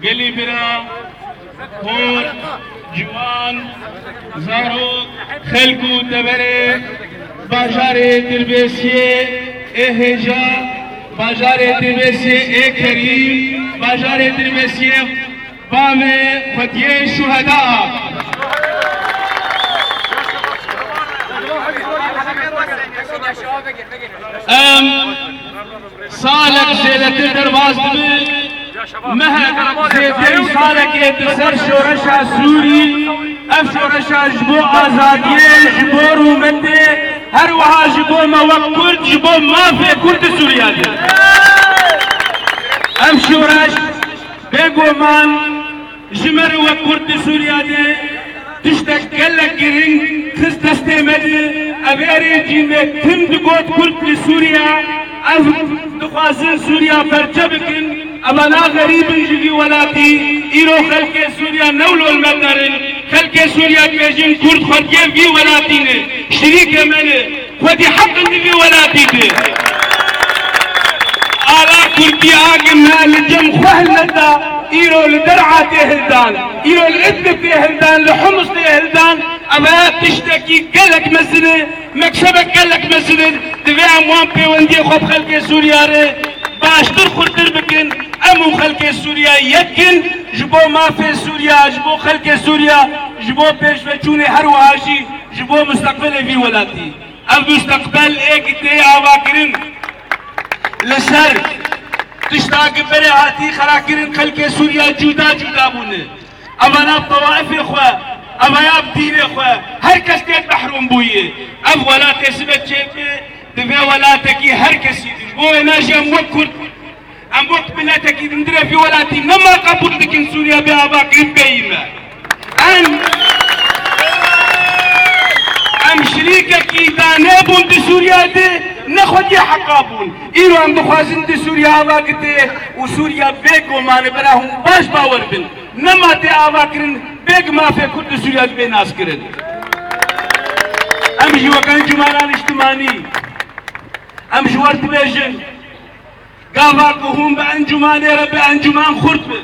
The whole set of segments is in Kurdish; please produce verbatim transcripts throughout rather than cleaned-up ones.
Gelî bira, hûr, ciwan, zarok, xelk û teberê bajarê Dirbêsiyê ê hêja, bajarê Dirbêsiyê ê kerîm, bajarê Dirbêsiyê bavê xwediyê şuheda. Em salek zêdetir derbas dibe, mehek zêdeyî salekê di ser şoreşa Sûrî, ev şoreşa ji bo azadiyê, ji bo rûmetê, her wiha ji bo me wek Kurd, ji bo mafê Kurd di Sûriya de. Ev şoreş bêguman ji me re wek Kurd di Sûriya de tiştek gelek girîng xist destê me de. Evê rê cî me tim digot Kurd li Sûriya, ev dixwazin Sûriya perçe bikin. Evana xerîb in ji vî welatî, îro xelkê Sûriya newlo li me der in. Xelkê Sûriya dibêjin Kurd xwediyê vî welatî ne, şirîkê me ne. Xwedî heq in di vî welatî de. Ala Kurdî a ki me li cem xwe hilneda, îro li Der'a tê hildan, îro li Idlib tê hildan, li Humus tê hildan, ev tiştekî gelek mezin e, meksebek gelek mezin e. Divê em wan pêwendiyê xwe bi xelkê Sûriya re baştir xurtir bikin. Em û xelkê Sûriya yek in, ji bo mafê Sûriya, ji bo xelkê Sûriya, ji bo pêşveçûnê her wiha jî ji bo musteqbelê vî welatî. Ev musteqbel ê ki tê avakirin li ser tişta ki berê hatî xerakirin, xelkê Sûriya cuda cuda bûne. Evana bi tewaifê xwe, evaya bi dînê xwe, her kes tê mehrûm bûye. Ev welatê sibe çêbe, divê welatekî her kesî. Ji bo wêna jî em wek Kurd Em wek miletekî hundirê vî welatî nema qebûl dikin Sûriya bê avakirin bêyî me. Em, em şirîkekî danê bûn di Sûriya de, ne xwediyê heqa bûn. Îro em dixwazin di Sûriya ava gitê û Sûriya bê guman e, bira hûn baş bawer bin. Nema tê avakirin, bê mafê Kurd di Sûriya dibê naskirin. Em jî wek encûmena niştimanî, em ji we re dibêjin, Gava ku hûn bi encûmanê re bi encûman xurt bin,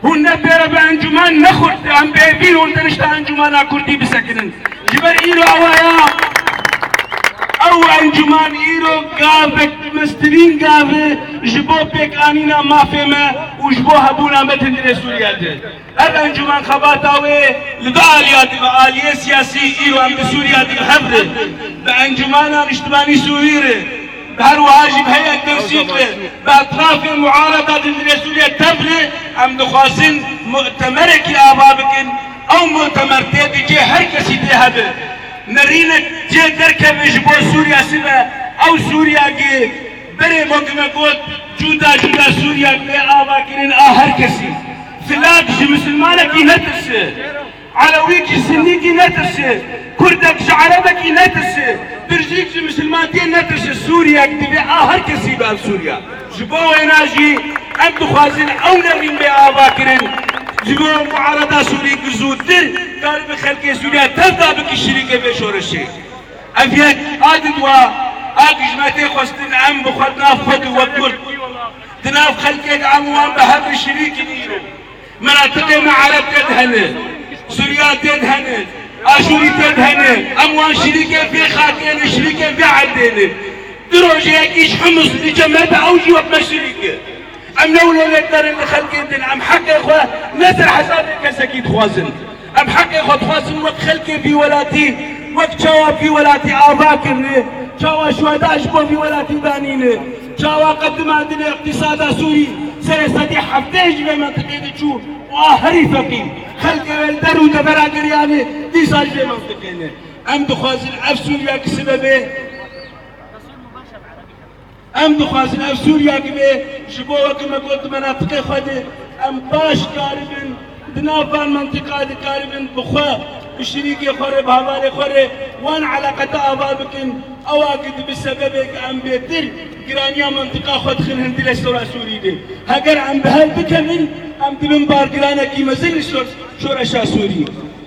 hûn ne pê re bi encûman ne xurt, em bêvîn hûn tenişta encûmana Kurdî bisekinin. Ji ber îro awaya ew encûman îro gavek mestirîn gav e ji bo pêkanîna mafê me û ji bo hebûna me di hundirê Sûriya de. Ev encûman xebata wê li du aliya dibe, aliyê siyasî îro em di Sûriya de bi hev re, bi encûmana niştimanî Sûrî re, bi her wiha jî bi heyet Dirsîk re, bi etrafê muareda di dilê Sûriye tev re, em dixwazin mutemerekî ava bikin. Ew mutemer tê di cê her kesî tê hebe. Nerînek cê derkeve ji bo Sûriya sibe, ew Sûriya ki berê wekî me got, cuda cuda Sûriya bê avakirin a her kesî. Filak ji misilmanekî netirse. Elewîk ji Sinnîkî netirse. Kurdek ji Erebekî netirse. Dirzîk ji misilmantiyê netirse. Sûriyek divê a her kesî be ev Sûriya. Ji bo wêna jî em dixwazin ew nerîn bê avakirin. Ji bo muareda Sûrî ki zûtir karibe xelkê Sûriya tev da bike şirîkê vê şoreşê. Ev yek, a didwa, a ku ji me tê xwestin em bi xwe di nav xwe de wek Kurd, di nav xelkê de em wan bi hev re şirîk in îro. Menatiqê me Ereb tê de hene, Surya tê de hene, Aşûrî tê de hene, em wan şirîkê vê xakê ne, şirîkê vê erdê ne. Du rojê yekî ji Humus diçe me de ew jî wek me şirîk e. Em ne wilo lê derin li xelkê din, em heqê xwe ne ser hesabê kesekî dixwazin. Em heqê xwe dixwazin wek xelkê vî welatî, wek çawa vî welatî ava kirine, çawa şuheda ji bo vî welatî danîne, çawa qedimandine îqtîsada Sûrî serê sedî heftê ji vê mentiqê diçû û a herî feqîr. Xelkê wê li der û devera giriyane dîsa ji vê mentiqê ne. Em dixwazin ev Sûriya ki sibe bê. Em dixwazin ev Sûriya ki bê ji bo wekî me got di menatiqê xwe de em baş karibin, di nav van mentiqa de karibin bi xwe, bi şirîkê xwe re, bi hevalê xwe re wan eleqete ava bikin. Ewa ki dibe sebebê ki em bêtir giraniya mentiqa xwe dixin hin dilê sora Sûrî de. Heger em bi hev bikevin, em dibin bargiranekî mezin li şor-, şoreşa Sûrî.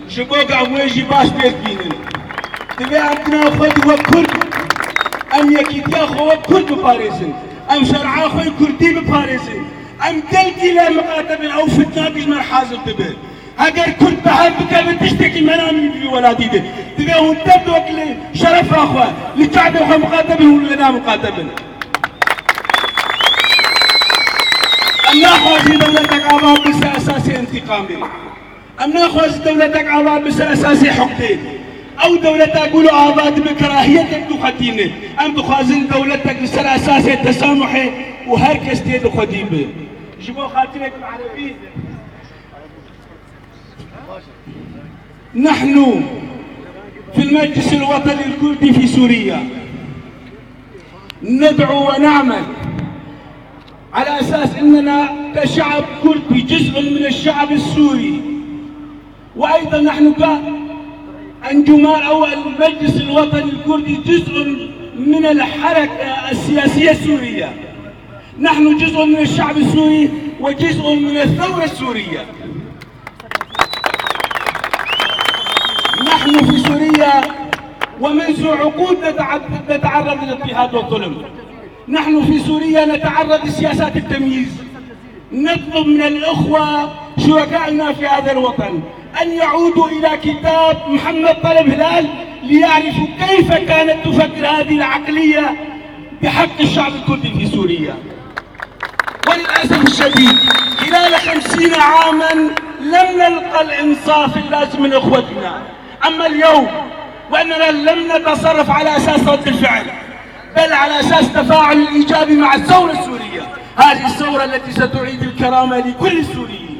Ji bo ku em wê jî baş pê dibînin. Divê em di nav xwe de wek Kurd, em yekîtiya xwe wek Kurd biparêzin. Em şer'a xwe yê Kurdî biparêzin. Em gelkî lê miqate bin, ew Kurd nakijmer hazir dibe. Heger Kurd bi hev bikeve tiştekî me namîne di vî welatî de. Divê hûn derdok li şerefa xwe, li çavê xwe miqate bin, hûn li na miqate bin. Em naxwazin dewletek ava bi ser esasê întîqamê. Em naxwazin dewletek ava bi ser esasê hiqdê. Ew dewleta ku li ava dibe kerahiyetek dixwetîne. Em dixwazin dewletek li ser esasê tesamuhê û her kes tê dixwedî be. Ji bo xatirek bi erebî. نحن في المجلس الوطني الكردي في سوريا ندعو ونعمل على أساس أننا كشعب كردي جزء من الشعب السوري، وأيضًا نحن كأنجمان أو المجلس الوطني الكردي جزء من الحركة السياسية السورية. نحن جزء من الشعب السوري وجزء من الثورة السورية. نحن في سوريا ومنذ عقود نتع-، نتعرض للاضطهاد والظلم. نحن في سوريا نتعرض لسياسات التمييز. نطلب من الإخوة شركائنا في هذا الوطن أن يعودوا إلى كتاب محمد طلب هلال ليعرفوا كيف كانت تفكر هذه العقلية بحق الشعب الكردي في سوريا. وللأسف الشديد، خلال خمسين عامًا لم نلقى الإنصاف اللازم من إخوتنا. أما اليوم، وأننا لم نتصرف على أساس رد الفعل، بل على أساس تفاعل إيجابي مع الثورة السورية، هذه الثورة التي ستعيد الكرامة لكل السوريين،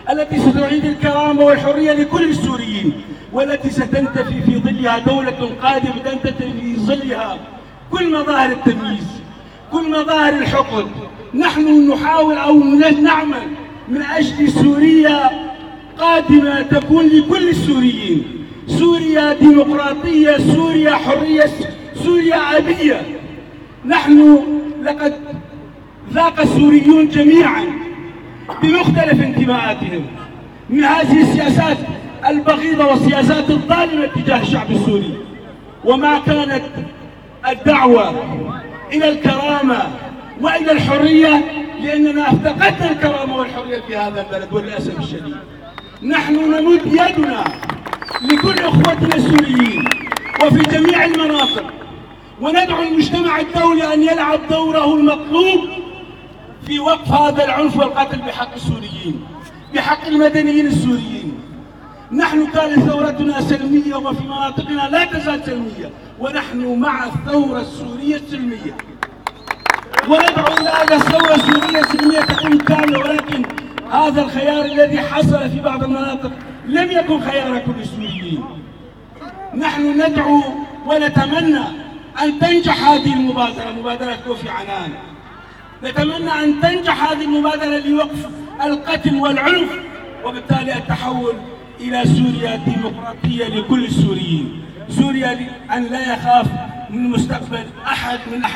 التي ستعيد الكرامة والحرية لكل السوريين، والتي ستنتفي في ظلها دولة قادمة، تنتفي في ظلها كل مظاهر التمييز، كل مظاهر الحقد. نحن نحاول أو نعمل من أجل سوريا قادمة تكون لكل السوريين، سوريا ديمقراطية، سوريا حرية، سوريا أبية. نحن لقد ذاق السوريون جميعًا بمختلف انتماءاتهم من هذه السياسات البغيضة والسياسات الظالمة تجاه الشعب السوري، وما كانت الدعوة إلى الكرامة وإلى الحرية، لأننا افتقدنا الكرامة والحرية في هذا البلد، وللأسف الشديد. نحن نمد يدنا لكل إخوتنا السوريين وفي جميع المناطق، وندعو المجتمع الدولي أن يلعب دوره المطلوب في وقف هذا العنف والقتل بحق السوريين، بحق المدنيين السوريين. نحن كانت ثورتنا سلمية وفي مناطقنا لا تزال سلمية، ونحن مع الثورة السورية السلمية، وندعو إلى أن الثورة السورية السلمية تكون كاملة، ولكن هذا الخيار الذي حصل في بعض المناطق لم يكن خيار كل السوريين. نحن ندعو ونتمنى أن تنجح هذه المبادرة، مبادرة كوفي عنان. نتمنى أن تنجح هذه المبادرة لوقف القتل والعنف، وبالتالي التحول إلى سوريا ديمقراطية لكل السوريين. سوريا ل-، أن لا يخاف من مستقبل أحد من أحد.